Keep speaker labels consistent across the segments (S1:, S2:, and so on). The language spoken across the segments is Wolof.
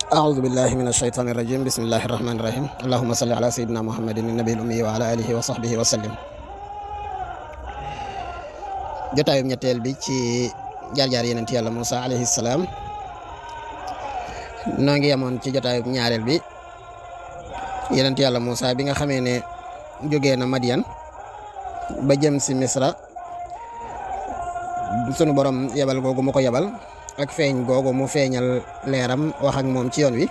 S1: أعوذ بالله من الشيطان الرجيم بسم الله الرحمن الرحيم اللهم صل على سيدنا محمد النبي الأمي وعلى آله وصحبه وسلم jotaayum ñetteel bi ci jaar-jaar yeneen Yàlla Muusaa alayhi salaam noo ngi yemoon ci jotaayum ñaareel bi yeneen Yàlla Muusaa bi nga xamee ne jógee na Madiyan ba jëm si Misra sunu borom yebal googu mu ko yebal ak feeñ googu mu feeñal leeram wax ak moom ci yoon wi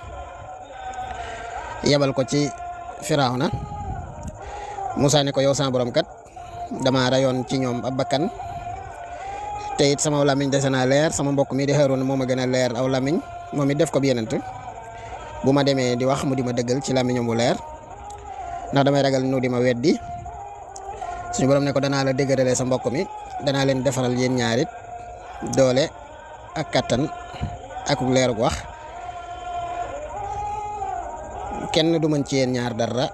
S1: yebal ko ci Firawna Muusaa ne ko yow sama borom kat dama rayoon ci ñoom ab bakkan te it sama lamiñ dese naa leer sama mbokk mi di Haaruna moo ma gën a leer aw lamiñ moom it def ko bi yenent bu ma demee di wax mu di ma dëggal ci lamiñam bu leer ndax damay ragal nu di ma weddi suñu borom ne ko danaa la dëgërale sa mbokk mi danaa leen defaral yéen ñaarit doole ak kattan ak leerug wax kenn du mën ci yéen ñaar dara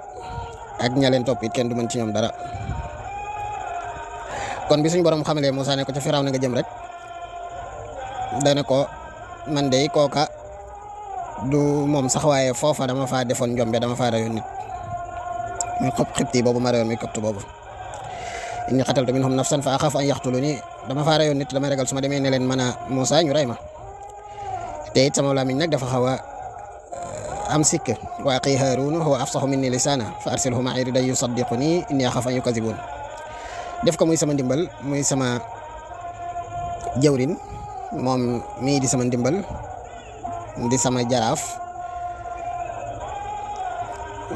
S1: ak ña leen topp it kenn du mën ci ñoom dara kon bi suñu borom xamalee Muusaa ne ko ca Firawna nga jëm rek dana ko man de kooka du moom sax waaye foofa dama faa defoon njombe dama faa rayoon nit muy xibti boobu ma rayoon muy koptu boobu inni qataltu minhum nafsan fa axaafu an yaqtuluni dama faa rayoon nit damay ragal su ma demee ne leen mën a Muusaa ñu rey ma te it sama lamiñ nag dafa xaw a am sikk wa axii Haaruun huwa afsahu minni lisaana fa arsilhu ma'i ridan yusaddiquni inni axaafu an yukazzibuun def ko muy sama ndimbal muy sama jawrin moom mii di sama ndimbal di sama jaraaf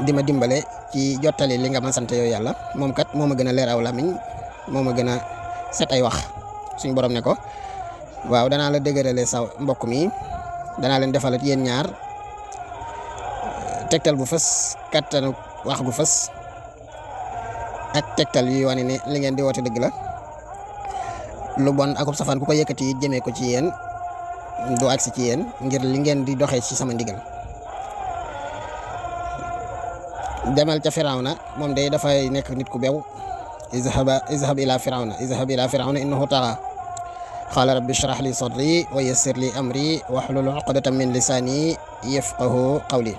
S1: di ma dimbale ci jottali li nga ma sant yow yàlla moom kat moo ma gën a leer aw lamiñ moo ma gën a set ay wax suñ borom ne ko waaw danaa la dëgërale sa mbokk mi danaa leen defalat yéen ñaar tegtal bu fës kattanu wax gu fës ak tegtal yi wane ne li ngeen di woote dëgg la lu bon akub safaan ku ko yëkkati jëmee ko ci yéen du agsi ci yéen ngir li ngeen di doxee ci sama ndigal demal ca Firawna moom day dafay nekk nit ku bew izhab ila Firawna innahu tagha qala rabbi shrah li sadri wa yassir li amri wahlul uqdatan min lisani yafqahu qawli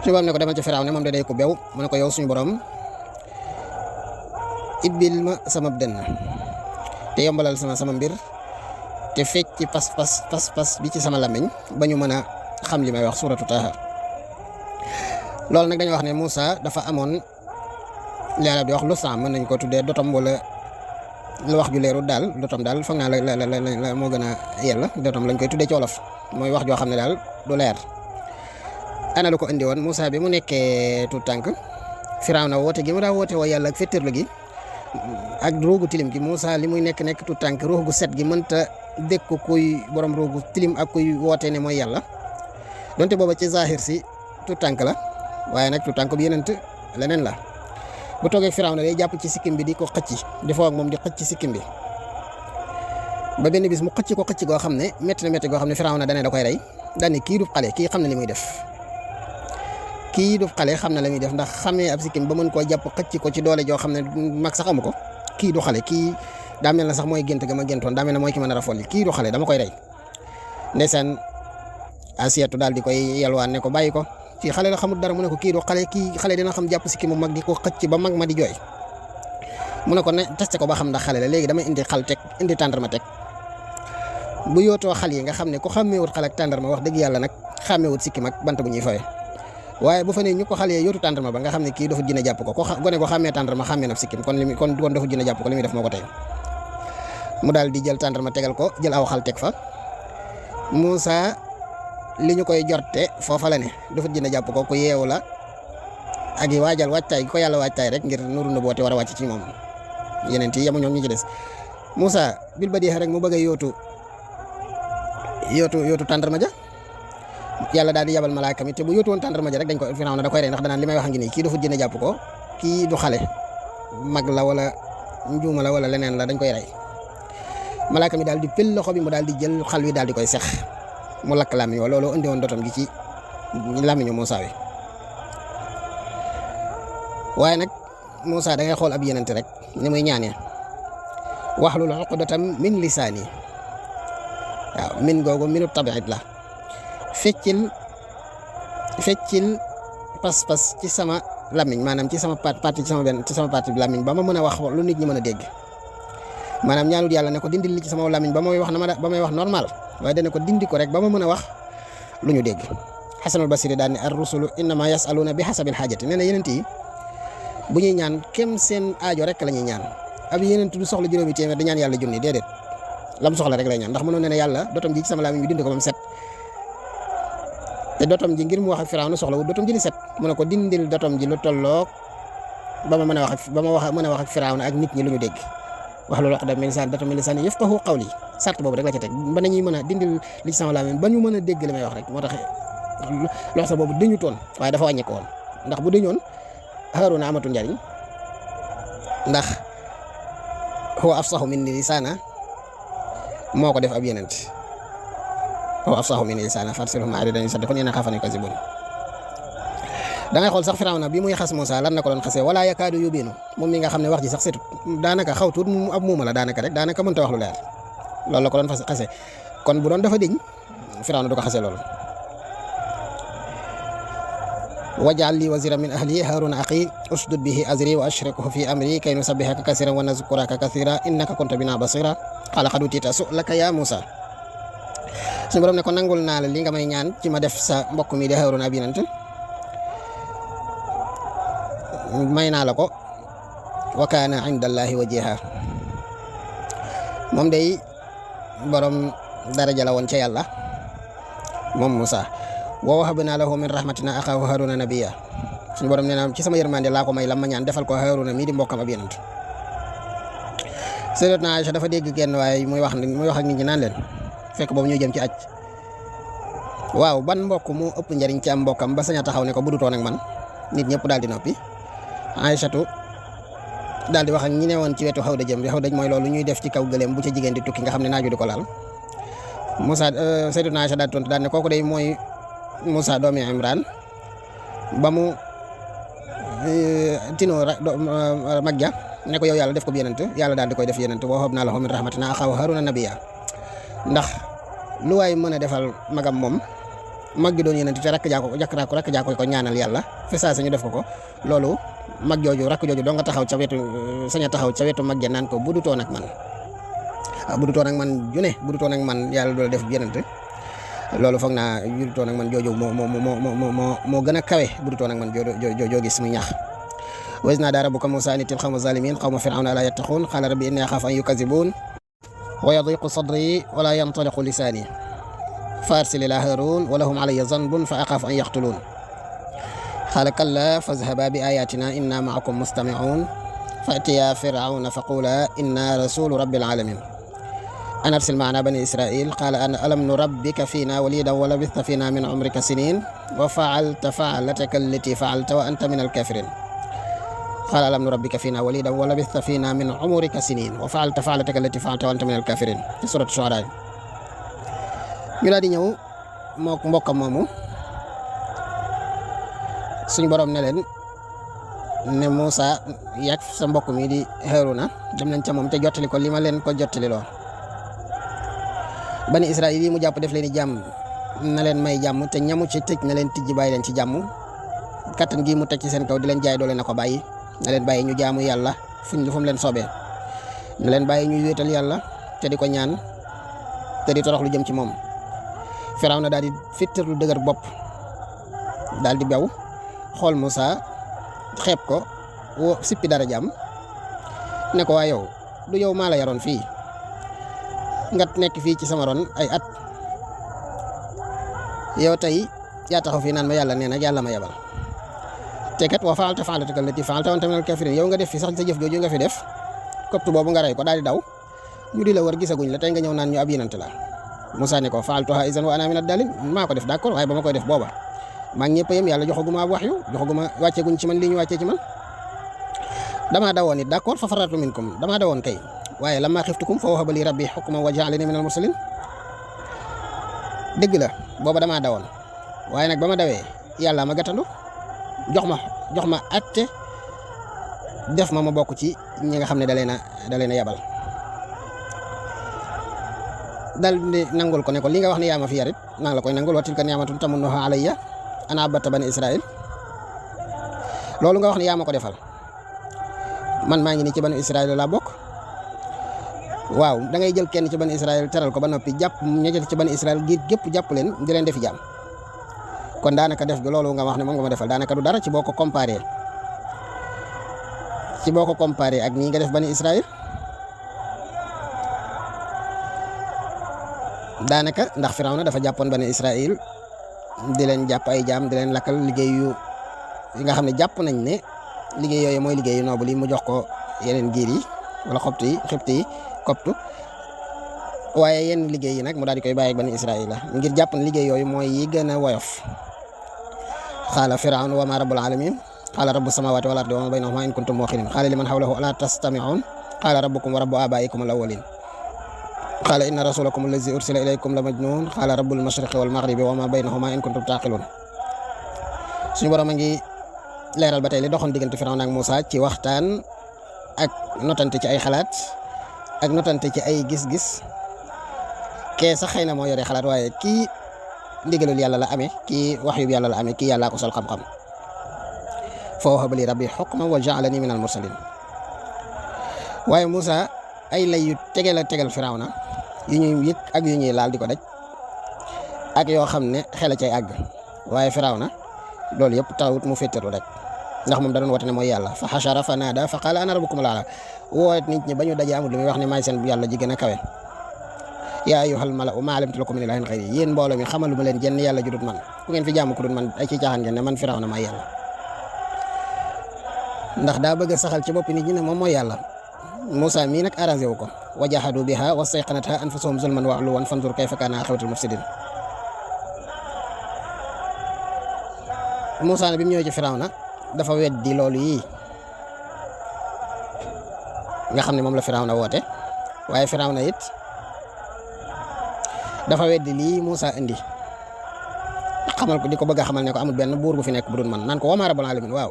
S1: suñu borom ne ko demal ca Firawna moom day ku bew mu ne ko yow suñu borom ibbil ma sama dënn te yombalal sama mbir te fecc ci pas bi ci sama lamiñ ba ñu mën a xam li may wax suratu Taaha loolu nag dañu wax ne Muusaa dafa amoon li Arab di wax lusam mën nañ ko tuddee dotom wala lu wax ju leerul daal dotom daal foog naa la moo gën a yella dotom lañ koy tuddee ci wolof mooy wax joo xam ne daal du leer ana lu ko indi woon Muusaa bi mu nekkee tu tànk Firawna woote gi mu daa woote woo yàlla ak féttirlu gi ak ruugu tilim gi Muusaa li muy nekk tu tànk ruux gu set gi mënta dékku kuy borom ruugu tilim ak kuy woote ne mooy yàlla donte booba ci zahir si tu tànk la waaye nag tu tànk bi yenent leneen la bu toogee Firawna day jàpp ci sikkim bi di ko xëcc di foo ak moom di xëcc sikkim bi ba benn bis mu xëcc goo xam ne métti goo xam ne Firawna dane da koy rey daane kii du xale kii xam na li muy def xam na la muy def ndax xamee ab sikkim ba mën koo jàpp xëcc ko ci doole joo xam ne mag sax amu ko kii du xale kii daa mel na sax mooy gént ga ma géntoon daa mel na mooy ki ma nar a folli kii du xale dama koy rey ndeysaan Asiyatu daal di koy yalwaan ne ko bàyyi ko kii xale la xamul dara mu ne ko kii du xale kii xale dina xam jàpp sikkim mu mag di ko xëcc ba mag ma di jooy mu ne ko ne testé ko ba xam ndax xale la léegi dama indi xal teg indi tàndarma teg bu yootoo xal yi nga xam ne ku xàmmeewut xal ak tàndarma wax dëgg yàlla nag xàmmeewut sikkim ak bant bu ñuy fawee waaye bu fa ne ñu ko xale yootu tàndarma ba nga xam ne kii dafa jina jàpp ko gone ko xàmmee tàndarma xàmmee na sikkim kon dafa jina jàpp ko li muy def moo ko tey mu daal di jël tàndarma tegal ko jël aw xal teg fa Muusaa li ñu koy jorte foofa la ne dafa jina jàpp ko ku yeewu la ak yi waajal waajtaay gi ko yàlla waajtaay rek ngir nuru na boote war a wàcc ci moom yeneen yi yamu ñoom ñu ci des Muusaa bil ba dee rek mu bëgg a yootu tàndarma ja yàlla daal di yabal malaaka mi te bu yóotu woon tàndarma ja rek dañ ko Firawna da koy rey ndax danaan li may wax ngi nii kii dafa jëne jàpp ko kii du xale mag la wala njuuma la wala leneen la dañ koy rey malaaka mi daal di pël loxo bi mu daal di jël xal wi daal di koy sex mu lakk làmmiñ wa loolu indi woon dotom gi ci làmmiñu Muusaa wi waaye nag Muusaa da ngay xool ab yenente rek ni muy ñaanee wahlul uqdatam min lisaani waaw min googu minu tabiit la feccil pas-pas ci sama lamiñ maanaam ci sama parti ci sama parti bi lamiñ ba ma mën a wax lu nit ñi mën a dégg maanaam ñaanut yàlla ne ko dindil li ci sama lamiñ ba may wax ba may wax normal waaye dana ko dindi ko rek ba ma mën a wax lu ñu dégg. Xasanul Basri daan ne ar rusulu innama yasaluna bi xasabil xaajati nee na yenent yi bu ñuy ñaan kem seen aajo rek la ñuy ñaan ab yenent du soxla juróomi téeméer di ñaan yàlla junni déedéet lam soxla rek lay ñaan ndax mënoon ne yàlla dotom ji ci sama lamiñ bi dindi ko ba mu set te dotom ji ngir mu wax ak Firawna soxla wu dotom ji ni set mu ne ko dindil dotom ji lu tolloog ba ma mën a wax ak Firawna ak nit ñi lu ñu dégg wax loolu wax da min lisaan yafqahu qawli sart boobu rek la ca teg ba nañuy mën a dindil li ci sama lamiñ ba ñu mën a dégg li may wax rek moo tax loolu sax boobu dañu toon waaye dafa wàññi ko woon ndax bu dañoon Haaruna amatul njariñ ndax huwa afsahu minni lisaana moo ko def ab yenent huwa afsahu minni lisaana farsilhum ma'a ridan yusaddiqun innii axaafu an yukazzibuun da ngay xool sax Firawna bi muy xas Muusaa lan na ko doon xasee wala yakaadu yubiinu moom mi nga xam ne wax ji sax setut daanaka xaw tuut mu ab muuma la daanaka mënta wax lu leer loolu la ko doon xasee kon bu doon dafa diñ Firawna du ko xasee loolu. waj'al lii waziran min ahli Haaruna axii ushdud bihi azrii wa ashrikhu fi amrii kay nusabbihaka kasiiran wa nazkuraka kasiiran innaka kunta binaa basiiran qaala qad uutiita su'laka yaa Muusaa suñu borom ne ko nangul naa la li nga may ñaan ci ma def sa mbokk mi di Haaruna ab yonent may naa la ko wa kaana indallaahi wajiiha moom day borom daraja la woon ca yàlla moom Muusaa wa wahabnaa lahu min rahmatinaa axaahu Haaruna nabiyya suñu borom nee na ci sama yërmande laa ko may lam ma ñaan defal ko Haaruna mii di mbokkam ab yonent Sayyidatuna Aïcha dafa dégg genn waaye muy wax ak nit ñi naan leen fekk boobu ñuy jëm ci aj waaw ban mbokk moo ëpp njariñ ci am mbokkam ba sañ a taxaw ne ko budutoon ak man nit ñëpp daal di noppi Aïchatu daal di wax ak ñi ne woon ci wetu xawdaj mooy loolu ñuy def ci kaw gëléem bu ca jigéen di tukki nga xam ne naaju di ko laal Sayyidatuna Aïcha daal di tontu daal ne kooku day mooy Muusaa doomi Imraan ba mu tinoo mag ja ne ko yow yàlla def ko yonent yàlla daal di koy def yonent wa wahabnaa lahu min rahmatinaa axaahu Haaruna nabiyya ndax lu waay mën a defal magam moom mag gi doon yonent te rakk jaa ko ñaanal yàlla fi saa ñu def ko loolu mag jooju rakk jooju doo nga taxaw ca wetu mag ja naan ko budutoon ak man budutoon ak man june budutoon ak man yàlla doo def yonent loolu foog naa budutoon ak man jooju moo gën a kawe budutoon ak man joo gis muy ñax wa iz naadaa rabbuka Muusaa an itil qawma zaalimiin qawma Firawna alaa yattaquun qaala rabbi innii axaafu an yukazzibuun wa yadiiqu sadrii wa laa yantaliqu lisaanii fa arsil ilaa Haaruun wa lahum alayya zanbun fa axaafu an yaqtuluun qaala kallaa fazhabaa bi aayaatinaa innaa ma'akum mustami'uun fa'tiyaa Firawna faquulaa innaa rasuulu rabbil aalamiin an arsil ma'anaa banii Israa'iil qaala alam nurabbika fiinaa waliidan wa labithta fiinaa min umrika siniin wa fa'alta fa'lataka allatii fa'alta wa anta minal kaafiriin qaala alam nurabbika fiinaa waliidan wa labithta fiinaa min umrika siniin wa fa'alta fa'lataka allatii fa'alta wa anta minal kaafiriin ci suuratu Shu'araa ñu daal di ñëw mook mbokkam moomu suñ borom ne leen ne Muusaa yàgg sa mbokk mi di Haaruna dem leen ca moom te jottali ko li ma leen ko jottali loo bani Israa'iil yi mu jàpp def leen i jàmm na leen may jàmm te ñamu ci tëj na leen tijji bàyyi leen ci jàmm kattan gi mu teg ci seen kaw di leen jaay doole na ko bàyyi na leen bàyyi ñu jaamu yàlla fu mu leen soobee na leen bàyyi ñu wéetal yàlla te di ko ñaan te di torox lu jëm ci moom Firawna daal di fittir lu dëgër bopp daal di bew xool Muusaa xeeb ko woo sippi dara jàmm ne ko waa yow du yow maa la yaroon fii nga nekk fii ci sama ron ay at yow tey yaa taxaw fii naan ma yàlla nee na yàlla ma yabal te kat wa fa'alta fa'lataka allatii fa'alta wa anta minal kaafiriin yow nga def fi sax sa jëf jooju nga fi def koptu boobu nga rey ko daal di daw ñu di la wër gisaguñ la tey nga ñëw naan ñu ab yonent la Muusaa ne ko fa'altuhaa izan wa ana minad daaliin maa ko def d'accord waaye ba ma koy def booba maa ngi ñëpp a yem yàlla joxaguma ab waxyu joxaguma wàcceeguñ ci man lii ñu wàccee ci man damaa dawoon it d'accord fa farartu minkum damaa dawoon kay waaye lammaa xiftukum fa wahaba lii rabbii hukman wa ja'alanii minal mursaliin dëgg la booba damaa dawoon waaye nag ba ma dawee yàlla ma gàttandu jox ma atte def ma bokk ci ñi nga xam ne da leen a yabal dal di nangul ko ne ko li nga wax ne yaa ma fi yarit maa ngi la koy nangul wa tilka ni'matun tamunnuha alayya an abadta bani Israil loolu nga wax ne yaa ma ko defal man maa ngi nii ci bani Israil laa bokk waaw da ngay jël kenn ci bani Israil teral ko ba noppi jàpp ña ci bani Israil gi gépp jàpp leen di leen defi jaam kon daanaka def bi loolu nga wax ne moom nga ma defal daanaka du dara ci boo ko comparé ak nii nga def bani Israil daanaka ndax Firawna dafa jàppoon bani Israil di leen jàpp ay jaam di leen lakkal liggéey yu nga xam ne jàpp nañ ne liggéey yooyu mooy liggéey yu noble yi mu jox ko yeneen giir yi wala xibti yi koptu waaye yenn liggéey yi nag mu daal di koy bàyyi bani Israil la ngir jàpp ne liggéey yooyu mooy yi gën a woyof xaala Firawna wa ma rabbul alamin qaala rabbu samawati wal ardi wa ma baynahuma in kuntum muqinin qaala liman hawlahu alaa tastami'un qaala rabbukum wa rabbu abaikum al awwalin qaala inna rasulakum allazi ursila ilaykum la majnun qaala rabbul mashriqi wal maghribi wa ma baynahuma in kuntum taqilun suñu borom a ngi leeral ba tey li doxoon diggante Firawna ak Muusa ci waxtaan ak notante ci ay xalaat ak notante ci ay gis-gis kee sax xëy na moo yore xalaat waaye kii ndigalul yàlla la amee kii waxyu yàlla la amee kii yàllaa ko sol xam-xam fa wahaba li rabbi hukman wa ja'alani minal mursalin waaye Muusa ay lay yu tegal Firawna yu ñuy yëg ak yu ñuy laal di ko daj ak yoo xam ne xel a cay àgg waaye Firawna loolu yëpp taxawut mu féeteeru rek ndax moom da doon woote ne mooy yàlla fa xashara fa naada fa qaala ana rabbukumul a'laa woo nit ñi ba ñu daje amul lu muy wax ne maay seen yàlla ji gën a kawe yaa ayyuhal mala'u maa alimtu lakum min ilaahin ghayri yéen mbooloo mi xamal lu ma leen jenn yàlla judut man ku ngeen fi jaamu ku dut man ay ci caaxaan ngeen ne man Firawna maay yàlla ndax daa bëgg a saxal ci bopp nit ñi ne moom mooy yàlla Muusa mii nag arrangé wu ko wa jahadu biha wastayqanatha anfusuhum zulman wa uluwwan fanzur kayfa kaana aaqibatul mufsidin Muusa ne bi mu ñëwee ci Firawna dafa weddi loolu yii nga xam ne moom la Firawna woote waaye Firawna it dafa weddi lii Muusa indi xamal ko di ko bëgg a xamal ne ko amul benn buur bu fi nekk bu dul man naan ko wa maa rabbul alamin waaw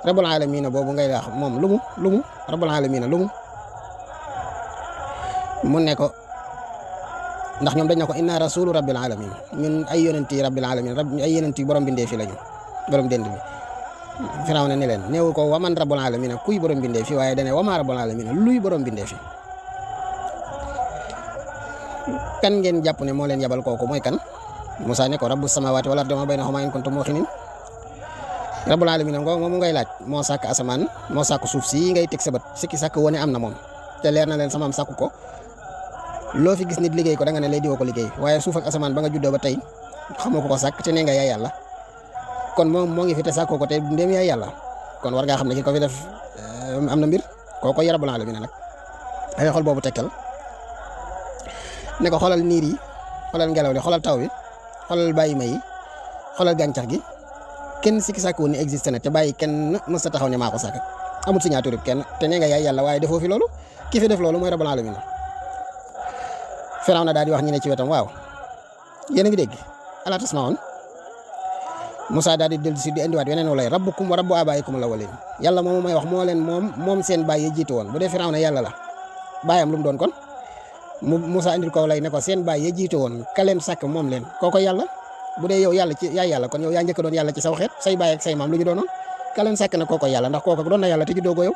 S1: rabbul alamin boobu ngay wax moom lumu rabbul alamin lumu mu ne ko ndax ñoom dañ na ko inna rasulu rabbil alamin ñun ay yonenti rabbil alamin ay yonenti borom bindee fi lañu borom dend bi Firawna ne leen neewu ko waman rabbul alamin kuy borom bindee fi waaye dane wama rabbul alamin luy borom bindee fi kan ngeen jàpp ne moo leen yabal kooku mooy kan Musaa ne ko rabbus samawati wal ardi wa ma baynahuma in kuntum muqinin rabbul alamin moom ngay laaj moo sàkk asamaan moo sàkk suuf si ngay teg sa bët sikki sàkk wone am na moom te leer na leen samaam sàkku ko loo fi gis nit liggéey ko da nga ne lay diwoo ko liggéey waaye suuf ak asamaan ba nga juddoo ba tey xamoo ko sàkk te nee nga yaay yàlla kon moom moo ngi fi te sàkkoo ko te ndéem yaay yàlla kon war ngaa xam ne ki ko fi def am na mbir kooko ya rabbul alamin nag ay xol boobu tekkal ne ko xoolal niir yi xoolal ngelaw li xoolal taw bi xoolal bàyyi ma yi xoolal gàncax gi kenn sikki sàkk woon ne existé na te bàyyi kenn mës a taxaw ne maa ko sàkk amul signature bi kenn te nee nga yaay yàlla waaye defoo fi loolu ki fi def loolu mooy rabbul alamin Firawna daal di wax ñu ne ci wetam waaw yéen a ngi dégg alaa tasma'uun Musaa daal di dellu si di indiwaat yeneen walay rabbukum wa rabbu abaa'ikum al-awwaliin yàlla moom may wax moo leen moom seen baay yi jiitu woon bu dee Firawna yàlla la baayam lu mu doon kon Musaa indil ko lay ne ko seen baay yi jiitu woon ka leen sàkk moom leen kooko yàlla bu dee yow yàlla ci yaay yàlla kon yow yaa njëkk doon yàlla ci saw xeet say baay ak say maam lu ñu doonoon ka leen sàkk na kooko yàlla ndax kooko doon na yàlla te juddoo ko yow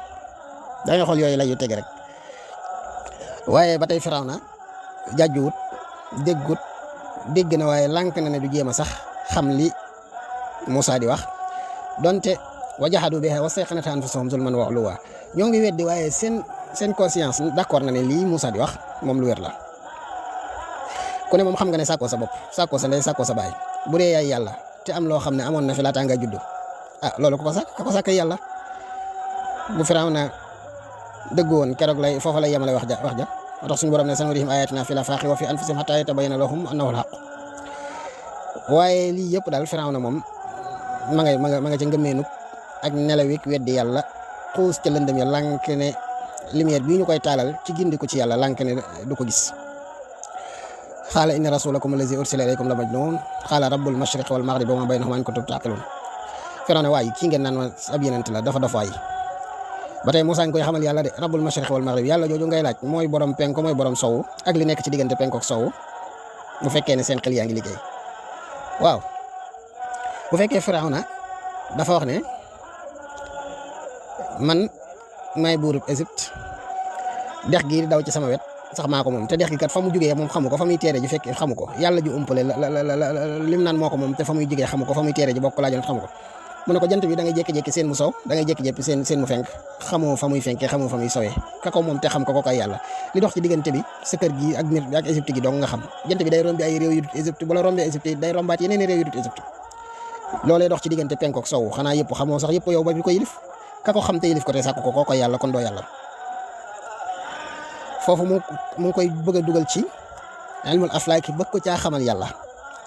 S1: da nga xool yooyu lay yu tege rek waaye ba tey Firawna jàjjuwut dégg na waaye lànk na ne du jéem a sax xam li Musaa di wax donte wa jahadu biha wastayqanatha anfusuhum zulman wa uluwwa ñoo ngi weddi waaye seen conscience d'accord na ne lii Musaa di wax moom lu wér la ku ne moom xam nga ne sàkkoo sa bopp sàkkoo sa ndey sàkkoo sa baay bu dee yaay yàlla te am loo xam ne amoon na fi laata nga juddu loolu ku ko sàkk yàlla bu Firawna dëgg woon keroog lay foofa lay yemale wax ja tax suñu borom ne sanurihim ayatina fil afaaqi wa fi anfusihim hatta yatabayyana lahum annahu al-haqq waaye lii yëpp daal Firawna moom ma nga ca ngëmeenug ak nelawik weddi yàlla xuus ca lëndëm ya lànk ne lumière bii ñu koy taalal ci gindi ko ci yàlla lànk ne du ko gis qaala inna rasulakum allazi ursila ilaykum la majnun qaala rabbul mashriqi wal maghribi wa ma baynahuma in kuntum taqilun Firawna waay kii ngeen naan ma ab yenent la dafa waay ba tey Musaa ngi koy xamal yàlla de rabbul mashriqi wal maghribi yàlla jooju ngay laaj mooy borom penko mooy borom sowu ak li nekk ci diggante penko ak sowu bu fekkee ne seen xel yaa ngi liggéey waaw bu fekkee Firawna dafa wax ne man may buurub Égypte dex gi di daw ci sama wet sax maa ko moom te dex gi kat fa mu jugee moom xamu ko fa muy teere ji fekk xamu ko yàlla ju umpale lim naan moo ko moom te fa muy jugee xamu ko fa muy teere ji bokk laajoon xamu ko mu ne ko jant bi da ngay jékki-jékki seen mu sow da ngay jékki-jékki seen mu fenk xamoo fa muy fenkee xamoo fa muy sowee ka ko moom te xam ko kay yàlla li dox ci diggante bi sa kër gi ak Égypte gi dong nga xam jant bi day rombi ay réew yu dut Égypte bu la rombee Égypte day rombaat yeneen réew yu dut Égypte loolee dox ci diggante penk ak sow xanaa yëpp xamoo sax yëpp yow ba bi ko yilif ka ko xam te yilif ko te sàkk ko koo koy yàlla kon doo yàlla foofu mu ngi koy bëgg a dugal ci ilmul aflaaki bëgg ko caa xamal yàlla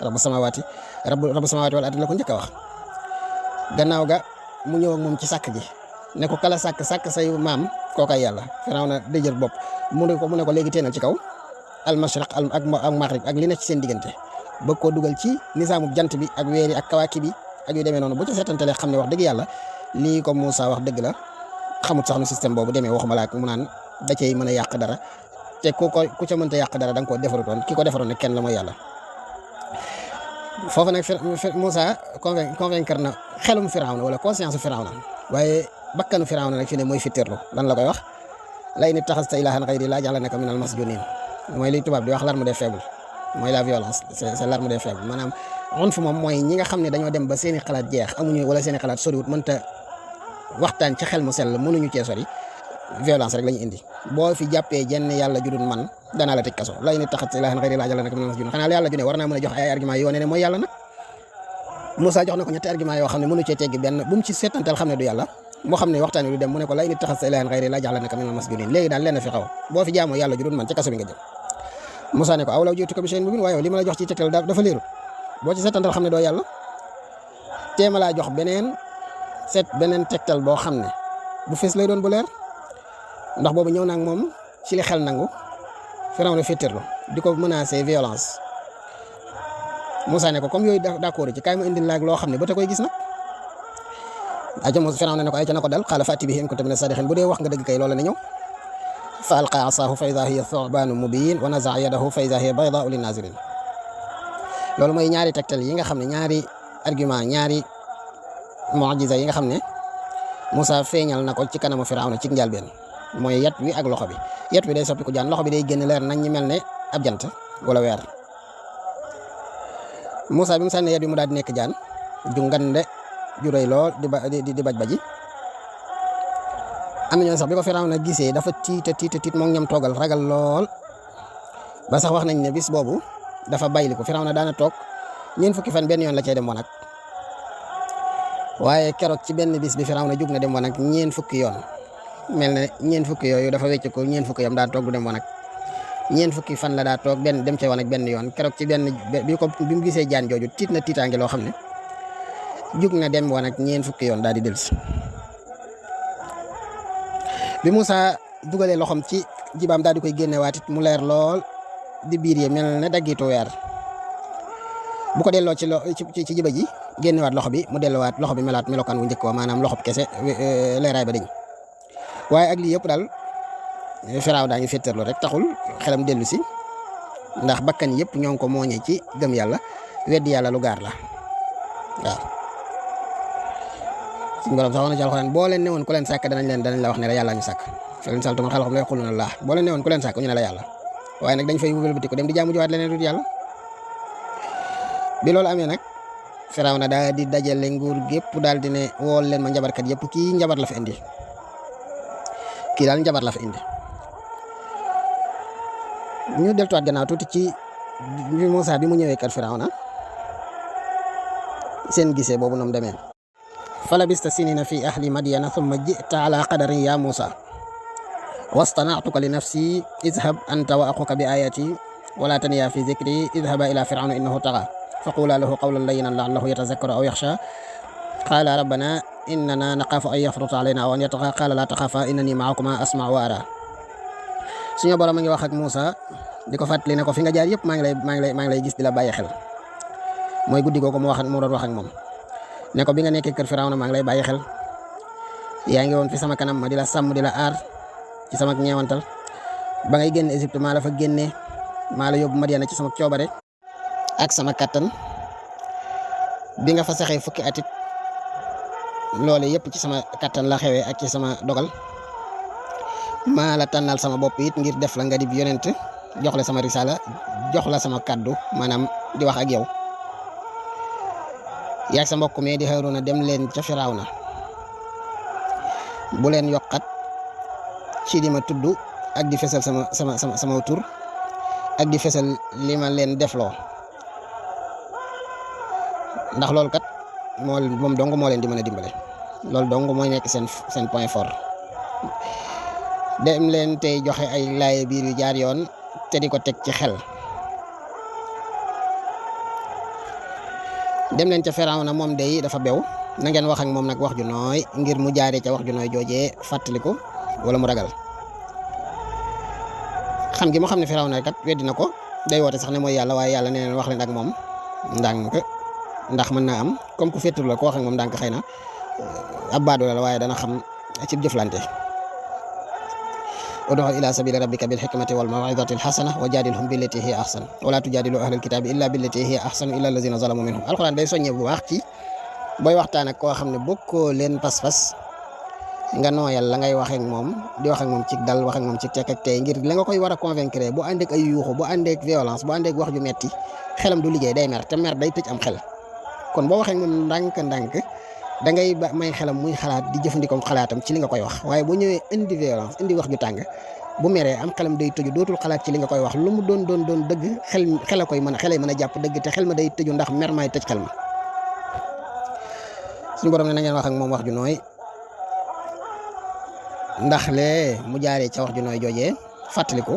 S1: rabbu samawaati wal ardi la ko njëkk a wax gannaaw ga mu ñëw ak moom ci sàkk gi ne ko kala sàkk say maam koo koy yàlla Firawna dëjër bopp mu ne ko léegi teenal ci kaw al mashriq ak maghrib ak li ne ci seen diggante bëgg koo dugal ci nisaamu jant bi ak weeri ak kawaaki bi ak yu demee noonu bu ci seetantalee xam ne wax dëgg yàlla lii ko Moussa wax dëgg la xamut sax nu système boobu demee waxuma laa mu naan da cey mën a yàq dara te ku ca mënta yàq dara da nga koo defarutoon ki ko defaroon ne kenn la mooy yàlla foofu nag Moussa convaincre na xelum Firawna wala conscience Firawna waaye bakkanu Firawna nag fi ne mooy fittirlu lan la koy wax lay nit taxasta ilaahan ghayri laa ja'alannaka minal masjuuniin mooy li tubaab di wax l'arme des faibles mooy la violence c'est l'arme des faibles maanaam unf moom mooy ñi nga xam ne dañoo dem ba seeni xalaat jeex amuñu wala seeni xalaat soriwut mënta waxtaan ci xel mu sell mënuñu cee sori violence rek la ñu indi boo fi jàppee jenn yàlla judul man danaa la tëj kaso lay nit taxasta ilaahan ghayri laa ja'alannaka minal masjuuniin xanaa yàlla ju ne war naa mën a jox ay argument yoo ne mooy yàlla nag Moussa jox na ko ñetti argument yoo xam ne mënu cee teggi benn bu mu ci seetantal xam ne du yàlla moo xam ne waxtaan wi du dem mu ne ko lay nit taxasta ilaahan ghayri laa ja'alannaka minal masjuuniin léegi daal lenn fi xaw boo fi jaamoo yàlla judul man ci kaso bi nga jëm Moussa ne ko awlaw jiituka bi shay'in mubiin waaye li ma la jox ci tegtal dafa leeru boo ci seetantal xam ne doo yàlla téema laa jox beneen tegtal boo xam ne bu fees lay doon bu leer ndax boobu ñëw naag moom ci li xel nangu Firawna féeteerlu di ko menacer violence Moussa ne ko comme yooyu d'accord ci kaay ma indil laag loo xam ne ba te koy gis nag aca Firawna ne ko ay ca na ko dal qaala fa'ti bihi in kunta mina saadiqiin bu dee wax nga dëgg kay loola ne ñëw fa alqaa asaahu fa idaa hiya thu'baanun mubiin wa naza'a yadahu fa idaa hiya baydaa'u linnaaziriin loolu mooy ñaari tegtal yi nga xam ne ñaari argument ñaari mu'jiza yi nga xam ne Moussa feeñal na ko ci kanamu Firawna ci njëlbeen mooy yat wi ak loxo bi yat wi day soppiku jaan loxo bi day génn leer nañ ñi mel ne ab jant wala weer Moussa bi mu sànni yat wi mu daal di nekk jaan ju ngande ju rëy lool di baj baji am na ñoo sax bi ko Firawna gisee dafa tiit moom ñam toogal ragal lool ba sax wax nañ ne bis boobu dafa bayli ko Firawna daana toog ñeent fukki fan benn yoon la cay dem wanag waaye keroog ci benn bis bi Firawna jug na dem wanag ñeent fukki yoon mel ne ñeent fukki yooyu dafa wecc ko ñeent fukki yam daa toog du dem wanag ñeent fukki fan la daa toog benn dem ca wanag benn yoon keroog ci benn bi mu gisee jaan jooju tiit na tiitaange loo xam ne jug na dem wanag ñeent fukki yoon daal di dellusi bi Moussa dugalee loxom ci jibaam daal di koy génnewaat it mu leer lool di biir yi mel ne daggitu weer bu ko delloo ci jiba ji génnewaat loxo bi mu delluwaat loxo bi melaat melokaan wu njëkk wa maanaam loxo bi kese leeraay ba dañ waaye ak lii yëpp daal Firawna daa ngi féeteerlu rek taxul xelam dellu si ndax bakkan yëpp ñoo ngi ko mooñee ci gëm yàlla weddi yàlla lu gaar la waaw suñu borom sax wax na ci alxuraan boo leen newoon ku leen sàkk danañ la wax ne la yàlla ñu sàkk fa leen saltum xalaqahum la yaquluna Allah boo leen newoon ku leen sàkk ñu ne la yàlla waaye nag dañ fay wëlbati ko dem di jaamu jiwaat leneen dut yàlla bi loolu amee nag Firawna daal di dajale nguur gépp daal di ne wool leen ma njabarkat yëpp kii njabar la fi indi kii daal njabar la fi indi ñu deltuwaat gannaaw tuuti ci bi Moussa bi mu ñëwee kër Firawna seen gisee boobu noonu demee falabista sinina fi ahli madyana thumma ji'ta ala qadarin ya Moussa wastana'tuka li nafsi idhhab anta wa akhuka bi ayati wala taniya fi dhikri idhhaba ila fir'auna innahu tagha faqula lahu qawlan layyinan la'allahu yatazakkaru aw yakhsha qala rabbana innana naqafu an yafruta alayna aw an yatagha qala la takhafa innani ma'akuma asma'u wa ara suñu borom a ngi wax ak Moussa di ko fàttali ne ko fi nga jaar yëpp maa ngi lay gis di la bàyyi xel mooy guddi googu mu doon wax ak moom ne ko bi nga nekkee kër Firawna maa ngi lay bàyyi xel yaa ngi woon fi sama kanam ma di la sàmm di la aar ci sama ñeewantal ba ngay génn Égypte maa la fa génnee maa la yóbbu Madyana ci sama coobare ak sama kattan bi nga fa saxee fukki atit loolu yëpp ci sama kattan la xewee ak ci sama dogal maa la tànnal sama bopp it ngir def la nga di yonent jox la sama risala jox la sama kaddu maanaam di wax ak yow yaag sa mbokk mi di Haaruna dem leen ca Firawna bu leen yokkat ci di ma tudd ak di fesal sama tur ak di fesal li ma leen defloo ndax loolu kat moom dong moo leen di mën a dimbale loolu dong mooy nekk seen point fort dem leen tey joxe ay laaye biir yu jaar yoon te di ko teg ci xel dem leen ca Firawna moom day dafa bew na ngeen wax ak moom nag wax ju nooy ngir mu jaaree ca wax ju nooy joojee fàttaliku wala mu ragal xam gi mu xam ne Firawna kat weddi na ko day woote sax ne mooy yàlla waaye yàlla nee na wax leen ak moom ndànk ndax mën naa am comme ku féetul la ko wax ak moom ndànk xëy na ab baadoo la waaye dana xam ci jëflante ud'u ila sabili rabbika bil hikmati wal maw'izati al hasana wa jadilhum billati hiya ahsan wa la tujadilu ahlal kitabi illa billati hiya ahsan illa allazina zalamu minhum alquran day soññee bu baax ci booy waxtaan ak koo xam ne bokkoo leen pas-pas nga nooyal la ngay wax ak moom di wax ak moom ci dal wax ak moom ci tekk ak tey ngir la nga koy war a convaincre bu ànd ak ay yuuxu bu ànd ak violence bu ànd ak wax ju metti xelam du liggéey day mer te mer day tëj am xel kon boo waxee ak moom ndànk da ngay may xelam muy xalaat di jëfandikoo xalaatam ci li nga koy wax waaye boo ñëwee indi violence indi wax ju tàng bu meree am xelam day tëju dootul xalaat ci li nga koy wax lu mu doon dëgg xel a koy xelay mën a jàpp dëgg te xel ma day tëju ndax mer maay tëj xel ma suñu borom ne na ngeen wax ak moom wax ju nooy ndax lee mu jaaree ca wax ju nooy joojee fàttaliku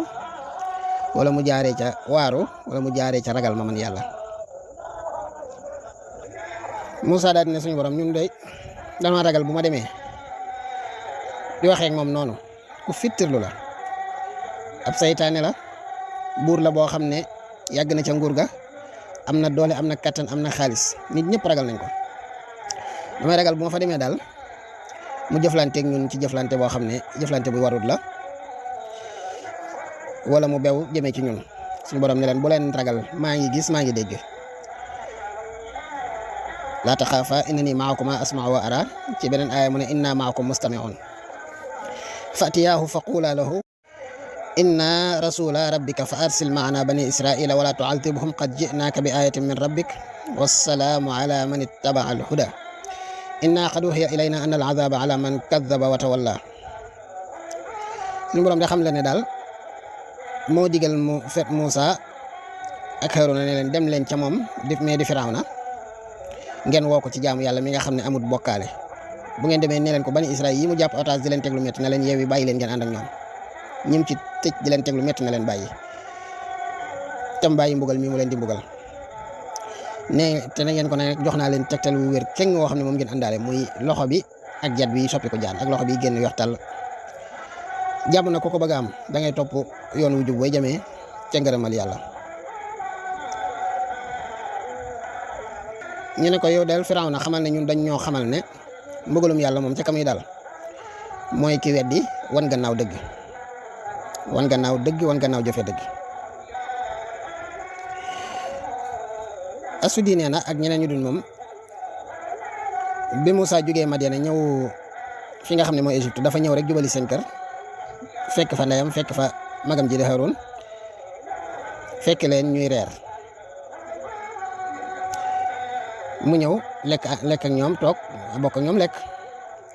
S1: wala mu jaaree ca waaru wala mu jaaree ca ragal ma man yàlla Moussa daal di ne suñu borom ñun day dama ragal bu ma demee di waxee ak moom noonu ku fittirlu la ab saytaane la buur la boo xam ne yàgg na ca nguur ga am na doole am na kattan am na xaalis nit ñëpp ragal nañ ko damay ragal bu ma fa demee daal mu jëflanteeg ñun ci jëflante boo xam ne jëflante bu warut la wala mu bew jëmee ci ñun suñu borom ne leen bu leen ragal maa ngi gis maa ngi dégg laa taxaafa innanii ma'akuma asma'u wa ara ci beneen aaya mu ne inna ma'akum mustami'un fa'tiyaahu faqula lahu inna rasula rabbika fa arsil ma'ana bani israila wala tu'adhibhum qad ji'naka bi ayatin min rabbik wassalaamu ala man ittaba'a al-huda inna qad uhiya ilayna anna al-'adhaba ala man kadhaba wa tawalla suñu borom de xam la ne daal moo digal mu fet Moussa ak Haaruna ne leen dem leen ca moom di Firawna ngeen woo ko ci jaamu yàlla mi nga xam ne amut bokkaale bu ngeen demee ne leen ko bani Israël yi mu jàpp otage di leen teg lu métti na leen yeewi bàyyi leen ngeen ànd ak ñoom ñim ci tëj di leen teg lu métti na leen bàyyi tam bàyyi mbugal mi mu leen di mbugal ne te na ngeen ko ne jox naa leen tegtal wu wér keng woo xam ne moom ngeen àndaale muy loxo bi ak jat bi soppi ko jaan ak loxo bi génn waxtal jàmm na ko bëgg a am da ngay topp yoon wu jub booy jamee ca ngërëmal yàlla ñu ne ko yow del Firawna xamal ne ñun dañ ñoo xamal ne mbugalum yàlla moom ca kamuy dal mooy ki weddi wan gannaaw dëgg wan gannaaw jëfe dëgg Asudi nee na ak ñeneen ñu dul moom bi Moussa jógee Madiana ñëw fi nga xam ne mooy Égypte dafa ñëw rek jubali seen kër fekk fa ndeyam fekk fa magam ji di Haroun fekk leen ñuy reer mu ñëw lekk ak ñoom toog bokk ak ñoom lekk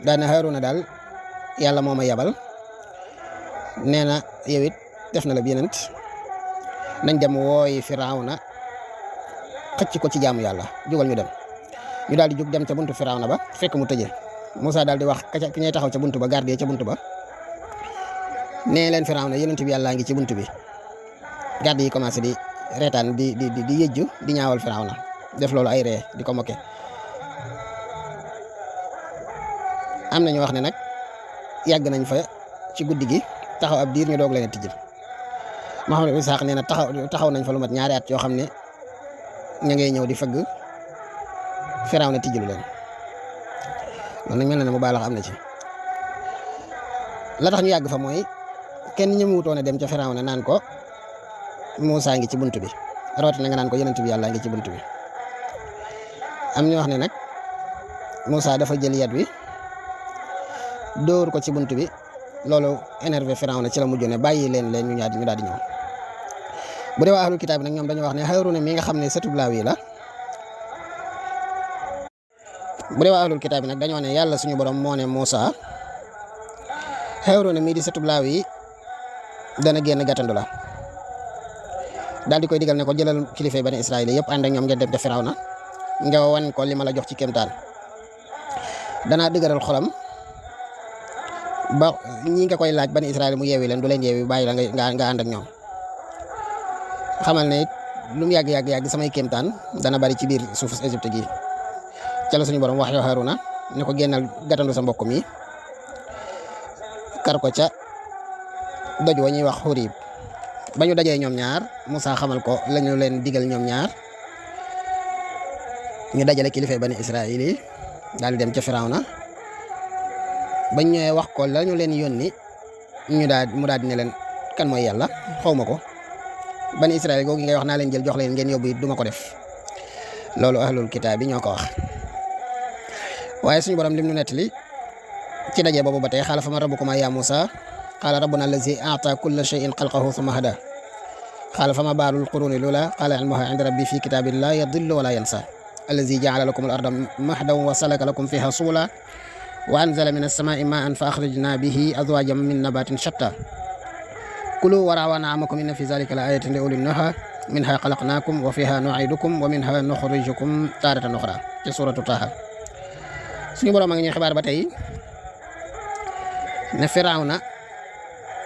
S1: daane Haaruna daal yàlla moo ma yabal nee na yow it def na la yenent nañ dem wooyi Firawna xëcc ko ci jaamu yàlla jógal ñu dem ñu daal di jóg dem ca buntu Firawna ba fekk mu tëjee Moussa daal di wax ki ñay taxaw ca buntu ba gardé ca buntu ba nee leen Firawna yenent bi yàllaa ngi ci buntu bi garde yi commencé di reetaan di yëjju di ñaawal Firawna def loolu ay ree di ko mokke am na ñu wax ne nag yàgg nañ fa ci guddi gi taxaw ab diir ñu doog leen a tijjil Muhammad Isaaq nee na taxaw nañ fa lu mat ñaari at yoo xam ne ña ngay ñëw di fëgg Firawna tijjilu leen loolu nag mel na ne mu baalax am na ci la tax ñu yàgg fa mooy kenn ñëmutoon a dem ca Firawna naan ko Moussa ngi ci buntu bi rawatina nga naan ko yonent bi yàlla ngi ci buntu bi am ñu wax ne nag Moussa dafa jël yat wi dóor ko ci bunt bi loolu énervé Firawna ci la mujj ne bàyyi leen ñu daal di ñëw. bu dee waa ahlul kitaab bi nag ñoom dañoo wax ne Haaruna mi nga xam ne sëtub Laawi la bu dee waa ahlul kitaab bi nag dañoo ne yàlla suñu borom moo ne Moussa Haaruna mii di sëtub Laawi dana génn gàttandu la daal di koy digal ne ko jëlal kilifa bani Israël yëpp ànd ak ñoom ngeen dem te Firawna nga wan ko li ma la jox ci kéemtaan danaa dëgëral xolam ba ñi nga koy laaj bani Israël mu yeewi leen du leen yeewi bàyyi la nga ànd ak ñoom xamal ne lu mu yàgg samay kéemtaan dana bari ci biir suufu Égypte gi ca la suñu borom wax yow Haaruna ne ko génnal gàttandu sa mbokk mi kar ko ca doj wa ñuy wax Xurib ba ñu dajee ñoom ñaar Moussa xamal ko lañu leen digal ñoom ñaar ñu dajale kilifa bani Israël yi daal di dem ca Firawna bañ ñëwee wax ko lañu leen yónni mu daal di ne leen kan mooy yàlla xaw ma ko bani Israël googu ngay wax naa leen jël jox leen ngeen yóbbu it duma ko def loolu ahlul kitaab bi ñoo ko wax. waaye suñu borom lim ñu nettali ci daje boobu ba tey xaala fa ma rabbukuma yaa Moussa qaala rabbuna allazi a'ta kulla shay'in xalqahu thumma hada qaala fa ma baalul quruni lula qaala ilmuha inda rabbi fi kitabin la yadillu wala yansa allazi ja'ala lakum al arda mahdan wa salaka lakum fiha subula wa anzala min as-samaa'i maa'an fa akhrajna bihi azwajan min nabatin shatta kulu wara'u an'amakum inna fi zalika la ayatin li ulil nuha minha khalaqnakum wa fiha nu'idukum wa minha nukhrijukum taratan ukhra ci suratu Taha. suñu borom a ngi ñuy xibaar ba tey ne Firawna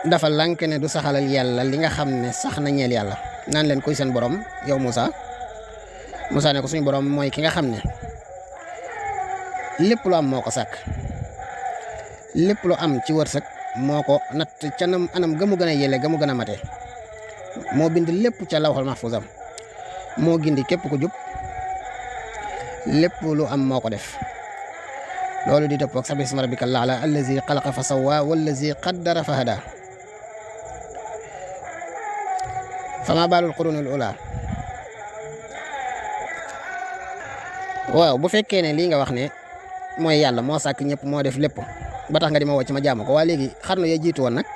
S1: dafa lànk ne du saxalal yàlla li nga xam ne sax na ñeel yàlla naan leen kuy seen borom yow Moussa ne ko suñu borom mooy ki nga xam ne lépp lu am moo ko sàkk lépp lu am ci wërsëg moo ko natt ca anam gëmu gën a yelle gëmu gën a mate moo bind lépp ca lawhul mahfuzam moo gindi képp ku jub lépp lu am moo ko def loolu di dëppoo ak sabbi isma rabbikal a'laa allazi xalaqa fa sawwa wallazi qaddara fa hada fama baalul qurunil ula. waaw bu fekkee ne lii nga wax ne mooy yàlla moo sàkk ñëpp moo def lépp ba tax nga di ma woo ci ma jaamu ko waa léegi xarnu ya jiitu woon nag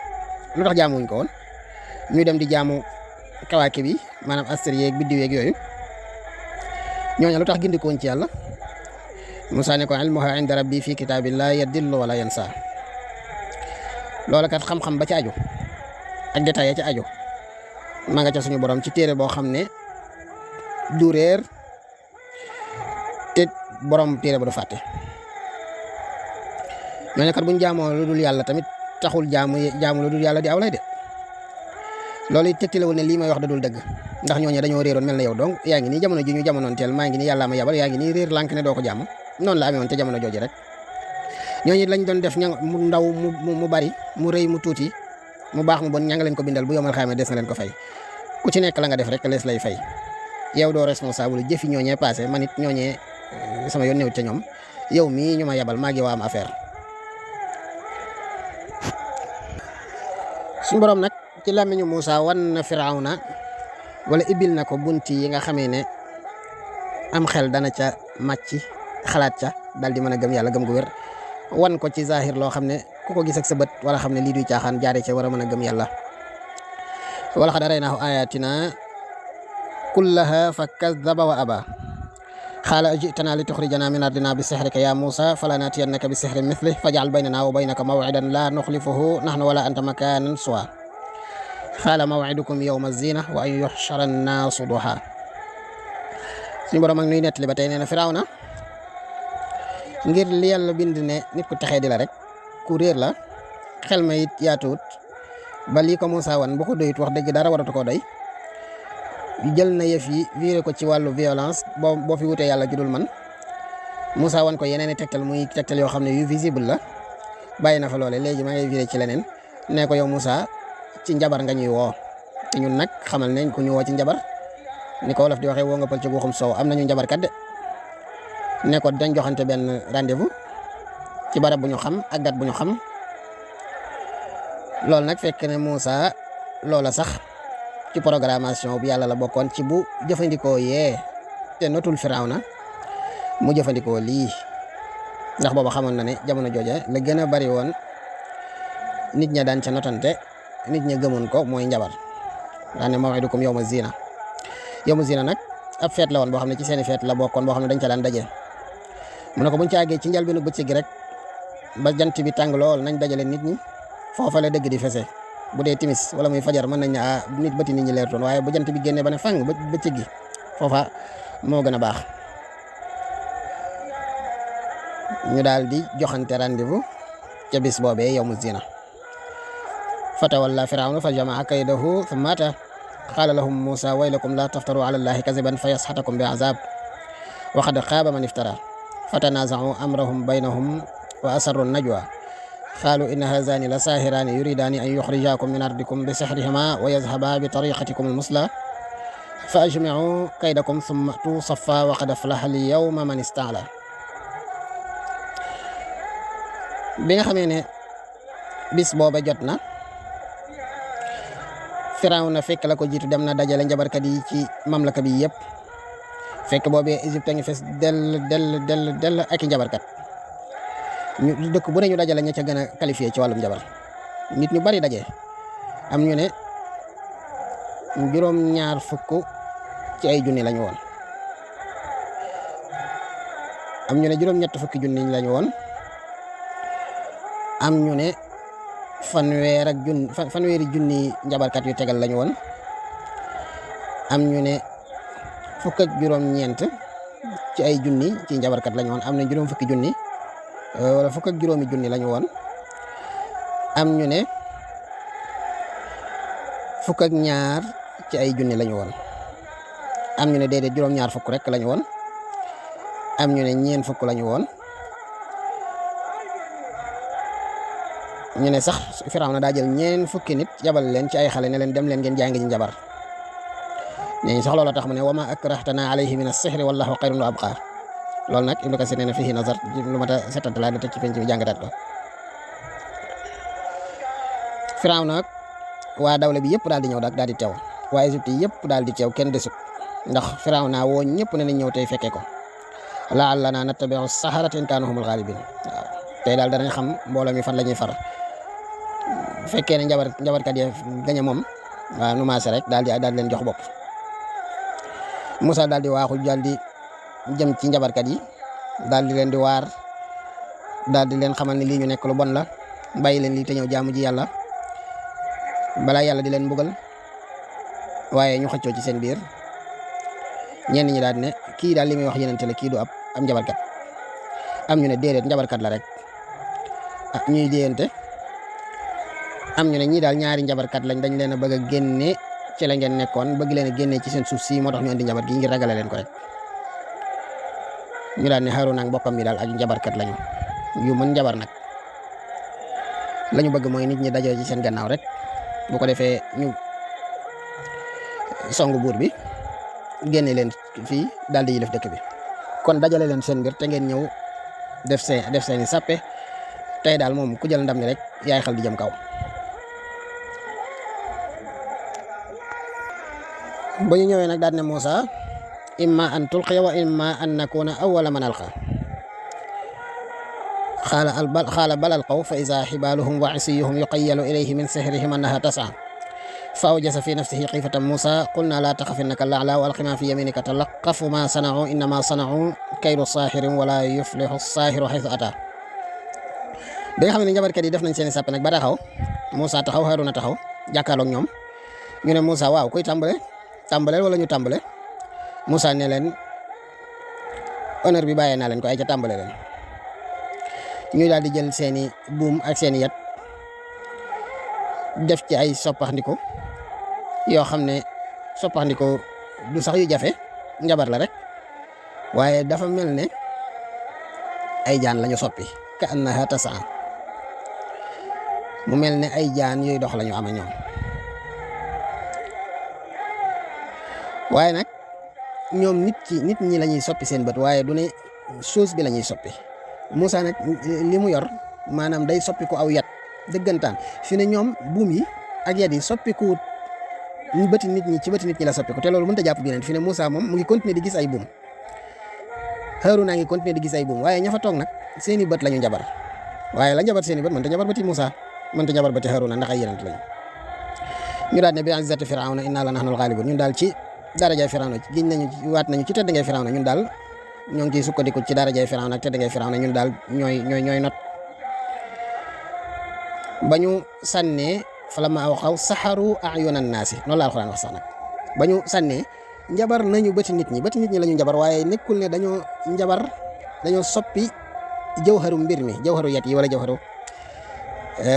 S1: lu tax jaamuwuñ ko woon ñu dem di jaamu kawaakib yi maanaam astre yeeg biddiw yeeg yooyu ñooñu lu tax gindiko woon ci yàlla. Moussa ne ko ilmuha inda rabbi fi kitabin la yadillu wala yansa loola kat xam-xam ba ci aju ak détail ya ci aju ma nga ca suñu borom ci téere boo xam ne du réer te borom téere ba du fàtte. ñooñu kat buñ jaamoo lu dul yàlla tamit taxul jaamu lu dul yàlla di aw lay de loolu it tegtalewul ne lii may wax da dul dëgg ndax ñooñu dañoo réeroon mel na yow donc yaa ngi nii jamono ji ñu jamonoon teel maa ngi nii yàlla ma yabal yaa ngi nii réer lànk ne doo ko jaamu noonu la amee woon te jamono jooju rek ñooñu lañ doon def mu ndaw mu bari mu rëy mu tuuti mu baax mu bon ña nga leen ko bindal bu yomal xayma des na leen ko fay ku ci nekk la nga def rek lees lay fay yow doo responsable jëfi ñooñee passé man it ñooñee sama yoon newut ca ñoom yow mii ñu ma yabal maa ngi waa am affaire. suñu borom nag ci làmmiñu Moussa wan na Firawna wala ibil na ko bunti yi nga xamee ne am xel dana ca màcc xalaat ca daal di mën a gëm yàlla gëm gu wér wan ko ci zahir loo xam ne ku ko gis ak sa bët wala xam ne lii duy caaxaan jaare ca war a mën a gëm yàlla. wala xad araynaahu ayatina kullaha fa kazzaba wa aba qaala aji'tanaa li tuxrijanaa min ardinaa bi sihrika yaa Muusaa falana'tiyannaka bi sihrin mithlih faj'al baynanaa wa baynaka maw'idan laa nuxlifuhu nahnu wala anta makaanan suwaa qaala maw'idukum yawma zina wa an yuhshara annaasu duhaa. suñu borom ak nuy nettali ba tey nee na Firawna ngir li yàlla bind ne nit ku texee di la rek ku réer la xel ma it yaatuwut ba lii ko Moussa wan bu ko doyut wax dëgg dara waratu koo doy jël na yëf yi viré ko ci wàllu violence boo fi wutee yàlla judul man Moussa wan ko yeneen i tegtal muy tegtal yoo xam ne yu visible la bàyyi na fa loole léegi maa ngi viré ci leneen ne ko yow Moussa ci njabar nga ñuy woo te ñun nag xamal nañ ku ñu woo ci njabar ni ko wolof di waxee woo nga pël ci guuxum soow am nañu njabar kat de ne ko dañ joxante benn rendez-vous ci barab bu ñu xam ak dat bu ñu xam loolu nag fekk ne Moussa loola sax ci programmation bi yàlla la bokkoon ci bu jëfandikoo yee te notul Firawna mu jëfandikoo lii ndax booba xamoon na ne jamono jooja la gën a bari woon nit ña daan ca notante nit ña gëmoon ko mooy njabar daan ne maw'idukum yawma zina nag ab feet la woon boo xam ne ci seeni feet la bokkoon boo xam ne dañ ca daan daje mu ne ko buñ ci àggee ci njëlbéenu bëccëg gi rek ba jant bi tàng lool nañ dajale nit ñi foofa la dëgg di fese bu dee timis wala muy fajar mën nañ ne nit bëti nit ñi leertoon waaye bu jant bi génnee ba ne fang bëccëg gi foofa moo gën a baax ñu daal di joxante rendez-vous ca bis boobee yawmu zina fatawalla firawna fa jamaa kaydahu thumma ata qaala lahum Muusaa waylakum laa taftaru ala llaahi kaziban fa yasxatakum bi azaab wa qad xaaba man iftara fatanaaza'uu amrahum baynahum wa asarru najwa qaaluu inna haazaani la saahiraani yuriidaani an yuxrijaakum min ardikum bi sihrihimaa wa yazhabaa bi tariiqatikum al-muslaa fa ajmicuu kaydakum thumma a'tuu saffaa wa qad aflaha al-yawma man ista'laa. bi nga xamee ne bis booba jot na Firawna fekk la ko jiitu dem na dajale njabarkat yi ci mamlaka bi yëpp fekk boobee Égypte a ngi fees dell ak i njabarkat ñu dëkk bu ne ñu dajale ña ca gën a qualifié ci wàllum njabar nit ñu bari daje am ñu ne juróom-ñaar fukk ci ay junni lañu woon am ñu ne juróom-ñett fukki junni lañu woon am ñu ne fanweeri junni njabarkat yu tegal lañu woon am ñu ne fukk ak juróom-ñeent ci ay junni ci njabarkat lañu woon am na juróom fukki junni wala fukk ak juróomi junni lañu woon am ñu ne fukk ak ñaar ci ay junni lañu woon am ñu ne déedéet juróom-ñaar fukk rek lañu woon am ñu ne ñeen fukk lañu woon ñu ne sax Firawna daa jël ñeen fukki nit yabal leen ci ay xale ne leen dem leen ngeen jàngi ji njabar ñooñu sax loolu tax mu ne wa ma akrahtana alayhi min as-sihri wallahu xayrun wa abqa loolu nag Ibnu Kasir nee na fihi nazar lu mat a setantalaa da teg ci penc bi jàngataat ko Firawna nag waa dawle bi yëpp daal di ñëw daal di teew waa Égypte yëpp daal di teew kenn desut ndax Firawna woo ñëpp ne nañ ñëw tey fekkee ko la'allanaa nattabi'u as-saharata in kaanu humul ghaalibiin waaw tey daal danañ xam mbooloo mi fan la ñuy far fekkee ne njabarkat yi gañe moom waaw nu maase rek daal di leen jox bopp Musaa daal di waaxu daal di jëm ci njabarkat yi daal di leen di waar daal di leen xamal ne lii ñu nekk lu bon la bàyyi leen lii te ñëw jaamu ji yàlla balaa yàlla di leen mbugal waaye ñu xëccoo ci seen biir ñenn ñi daal ne kii daal li muy wax yenente la kii du am njabarkat am ñu ne déedéet njabarkat la rek ñuy déyante am ñu ne ñii daal ñaari njabarkat lañ dañ leen a bëgg a génne ci la ngeen nekkoon bëgg leen a génne ci seen suuf si moo tax ñu andi njabar gi ngir ragale leen ko rek ñu daal ne Haaruna ak mbokkam mi daal ak njabarkat lañu yu mën njabar nag lañu bëgg mooy nit ñi dajoo ci seen gannaaw rek bu ko defee ñu songu buur bi génne leen fii daal di yilif dëkk bi kon dajale leen seen mbir te ngeen ñëw def seeni sàppe tey daal moom ku jël ndam li rek yaay xal di jëm kaw. ba ñu ñëwee nag daal ne Muusaa imma an tulqiya wa imma an nakuna awwala man alqa qaala bal alqaw fa iza xibaaluhum wa isiyuhum yuqayyalu ilayhi min sihrihim annaha tas'a fa awjasa fi nafsihi xiifatan Muusaa qulna laa taxaf innaka al-a'laa wa alqi maa fi yamiinika talaqqaf maa sana'uu innamaa sana'uu kaydu saahirin wa laa yuflihu as-saahiru haysu ataa. bi nga xam ne njabarkat yi def nañ seen i sàpp nag ba taxaw Muusaa taxaw Haaruna taxaw jàkkaarloog ñoom ñu ne Muusaa waaw kuy tàmbaleel wala ñu tàmbale Muusaa ne leen honneur bi bàyyee naa leen ko ay ca tàmbale leen ñu daal di jël seeni buum ak seeni yat def ci ay soppaxndiku yoo xam ne soppaxndiku du sax yu jafe njabar la rek waaye dafa mel ne ay jaan lañu soppi ka annaha tasaa mu mel ne ay jaan yooyu dox lañu ama ñoom waaye nag ñoom nit ñi la ñuy soppi seen bët waaye du ne chose bi la ñuy soppi Muusaa nag li mu yor maanaam day soppi ko aw yat dëggantaan fi ne ñoom buum yi ak yat yi soppi ko bëti nit ñi ci bëti nit ñi la soppi ko te loolu mënut a jàpp bi ne fi ne Muusaa moom mu ngi continuer di gis ay buum Haaruna ngi continuer di gis ay buum waaye ña fa toog nag seeni bët lañu njabar waaye la njabar seeni bët mënta njabar bëti Moussa mënta njabar bëti Haaruna ndax ay yenent lañu ñu daal ne bi izzati firawna inna la nahnul ghalibun ñun daal ci darajaay firawna giñ nañu waat nañu ci tedd ngay firawna ñun daal ñoo ngi ciy sukkandiku ci darajaay firawna ak tedd ngay firawna ñun daal ñooy not ba ñu sànnee falammaa awqaw saxaru a'yunan naasi noonu la alxuraan wax sax nag ba ñu sànnee njabar nañu bëti nit ñi la ñu njabar waaye nekkul ne dañoo soppi jawharu mbir mi jawharu yat yi wala jawharu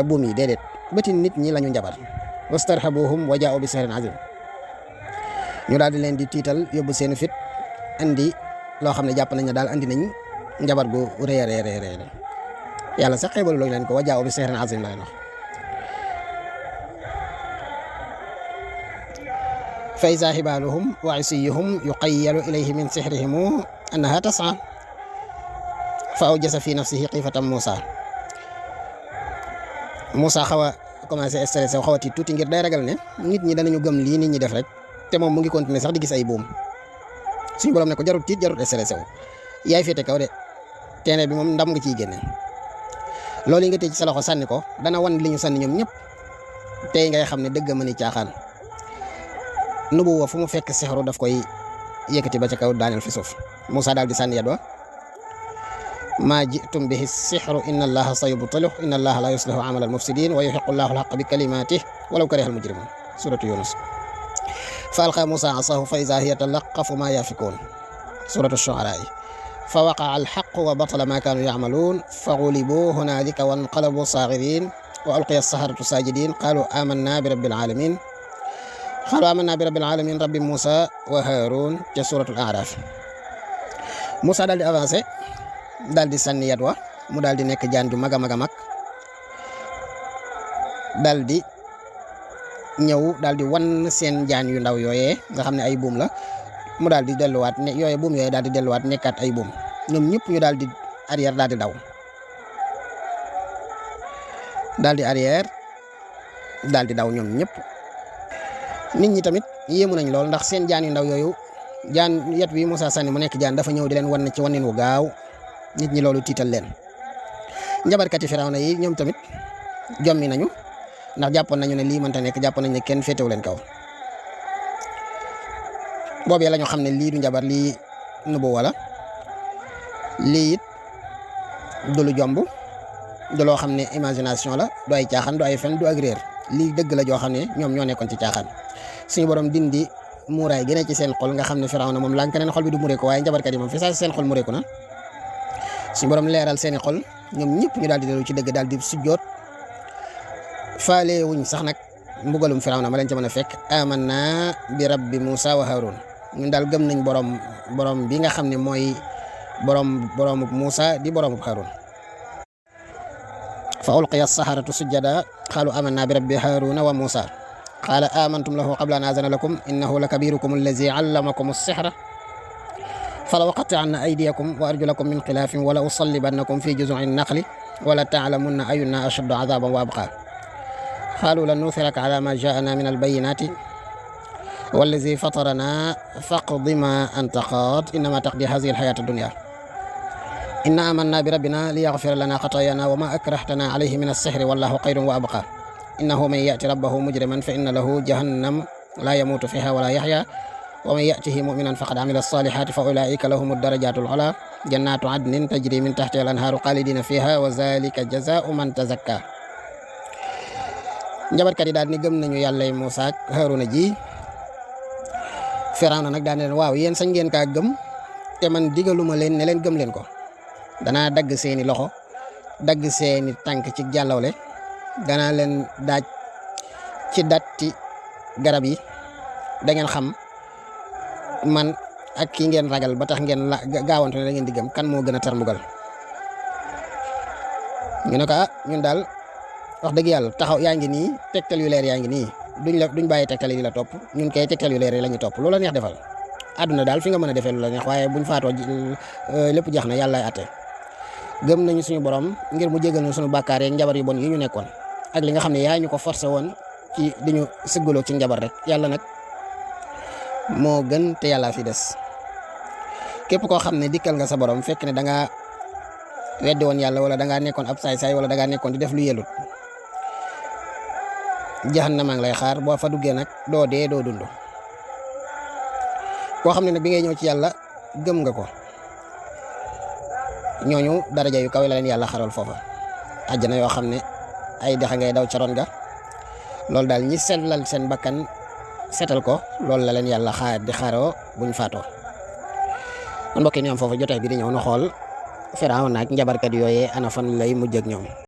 S1: buum yi déedéet bëti nit ñi la ñu njabar wastarhabuhum wa jaa'u bi sihrin azim ñu daal di leen di tiital yóbbu seen fit andi loo xam ne jàpp nañ ne daal andi nañ njabar gu rëy a rëy yàlla sax xeebalu loo leen ko wa jaa'u bi sihrin azim la leen wax fa izaa hibaaluhum wa isiyuhum yuqayyalu ilayhi min sihrihim annaha tas'a fa awjasa fi nafsihi xiifatan Moussa xaw a commencé stressé xaw a tiit tuuti ngir day ragal ne nit ñi danañu gëm lii nit ñi def rek te moom mu ngi continuer sax di gis ay buum suñu borom ne ko jarut tiit jarut stressé wu yaay féete kaw de teene bi moom ndam nga ciy génne loolu yi nga tey ci sa loxo sànni ko dana wan li ñu sànni ñoom ñëpp tey ngay xam ne dëgg ma ni caaxaan nubuwa fu mu fekk sixru daf koy yëkkati ba ca kaw daaneel fi suuf Moussa daal di sànni yat wa maa jitum bihi sixru inna allaha sayubtiluhu inna allaha la yuslihu amala almufsidin wa yuhiqu allahu alhaqa bi kalimatihi walaw kariha almujrimun suratu Yunus fa alqa Moussa asahu fa iza hiya talaqqafu ma yafikun suratu Shu'ara fa waqa'a alhaqqu wa batala ma kanu ya'malun fa ghulibu hunalika wanqalabu saghirin wa alqiya as-saharatu sajidin qalu amanna bi rabbil alamin rabbi Moussa wa Haroun ca suratul A'raf Moussa daal di avancé daal di sànni yat wa mu daal di nekk jaan ju mag a mag daal di ñëw daal di wan seen jaan yu ndaw yooyee nga xam ne ay buum la mu daal di delluwaat ne buum yooyee daal di delluwaat nekkaat ay buum ñoom ñëpp ñu daal di arrière daal di daw ñoom ñëpp nit ñi tamit yéemu nañ lool ndax seen jaan yu ndaw yooyu jaan yat wi Moussa sànni mu nekk jaan dafa ñëw di leen wan ci wanin wu gaaw nit ñi loolu tiital leen njabarkati Firawna yi ñoom tamit jommi nañu ndax jàppoon nañu ne lii mënta nekk jàppoon nañu ne kenn féetewu leen kaw boobee la ñu xam ne lii du njabar lii nubu wala lii it du lu jomb du loo xam ne imagination la du ay caaxaan du ay fen du ak réer lii dëgg la joo xam ne ñoom ñoo nekkoon ci caaxaan suñu borom dindi muuraay gën ci seen xol nga xam ne Firawna moom lànk neen xol bi du mureeku waaye njabarkat yi moom fi saa seen xol mureeku na suñu borom leeral seeni xol ñoom ñëpp ñu daal di dellu ci dëgg daal di sujjoot faale wuñ sax nag mbugalum Firawna ma leen ca mën a fekk amanna bi rabbi Moussa wa Haroun ñun daal gëm nañ borom bi nga xam ne mooy boromub Moussa di boromub Haroun fa ulqiya as-saharatu sujjada qalu amanna bi rabbi Haruna wa Moussa qala amantum lahu qabla an azana lakum innahu lakabirukum allazi allamakum as-sihra fala uqatti'anna aydiyakum wa arjulakum min khilafin wala usallibannakum fi juzu'in nakhli wala ta'lamunna ayyuna ashaddu 'adhaban wa abqa qalu lan nuthiraka 'ala ma ja'ana min al-bayyinati wallazi fatarana faqdi ma anta qad innama taqdi hadhihi al-hayata ad-dunya inna amanna bi rabbina liyaghfira lana khatayana wa ma akrahtana 'alayhi min as-sihri wallahu khayrun wa abqa innahu man ya'ti rabbahu mujriman fa inna lahu jahannam la yamutu fiha wa la yahya wa man ya'tihi mu'minan faqad 'amila as-salihati fa ulaika lahum ad-darajatu al-'ula jannatu 'adnin tajri min tahtiha al-anharu khalidina fiha wa dhalika jazaa'u man tazakka njabarkat yi daal ni gëm nañu yàlla Moussa ak Harouna ji Firawna nag daan leen waaw yéen sañ ngeen kaa gëm te man digaluma leen ne leen gëm leen ko danaa dagg seeni loxo dagg seeni tànk ci jàllawle danaa leen daaj ci datti garab yi da ngeen xam man ak ki ngeen ragal ba tax ngeen gaawantu ne da ngeen di gëm kan moo gën a tar mbugal ñu ne ko ñun daal wax dëgg yàlla taxaw yaa ngi nii tegtal yu leer yaa ngi nii duñ bàyyi tegtal yi la topp ñun kay tegtal yu leer yi la ñu topp loola neex defal àdduna daal fi nga mën a defee lu la neex waaye buñ faatoo lépp jeex na yàllaay atte gëm nañu suñu borom ngir mu jégal ñu suñu bàkkaar yeeg njabar yu bon yi ñu nekkoon ak li nga xam ne yaa ñu ko forcé woon ci di ñu sëggaloo ci njabar rek yàlla nag moo gën te yàlla fi des képp koo xam ne dikkal nga sa borom fekk ne da nga weddi woon yàlla wala da ngaa nekkoon ab saay-saay wala da ngaa nekkoon di def lu yelut jahannama ngi lay xaar boo fa duggee nag doo dee doo dund. koo xam ne nag bi ngay ñëw ci yàlla gëm nga ko ñooñu daraja yu kawe la leen yàlla xaral foofa àjjana yoo xam ne ay dexa ngay daw ca ron ga loolu daal ñi sellal seen bakkan setal ko loolu la leen yàlla di xaaroo buñ faatoo. kon mbokk yi ñu am foofu jotaay bi di ñëw nu xool Firawna ak njabarkat yooyee ana fan lay mujj ak ñoom.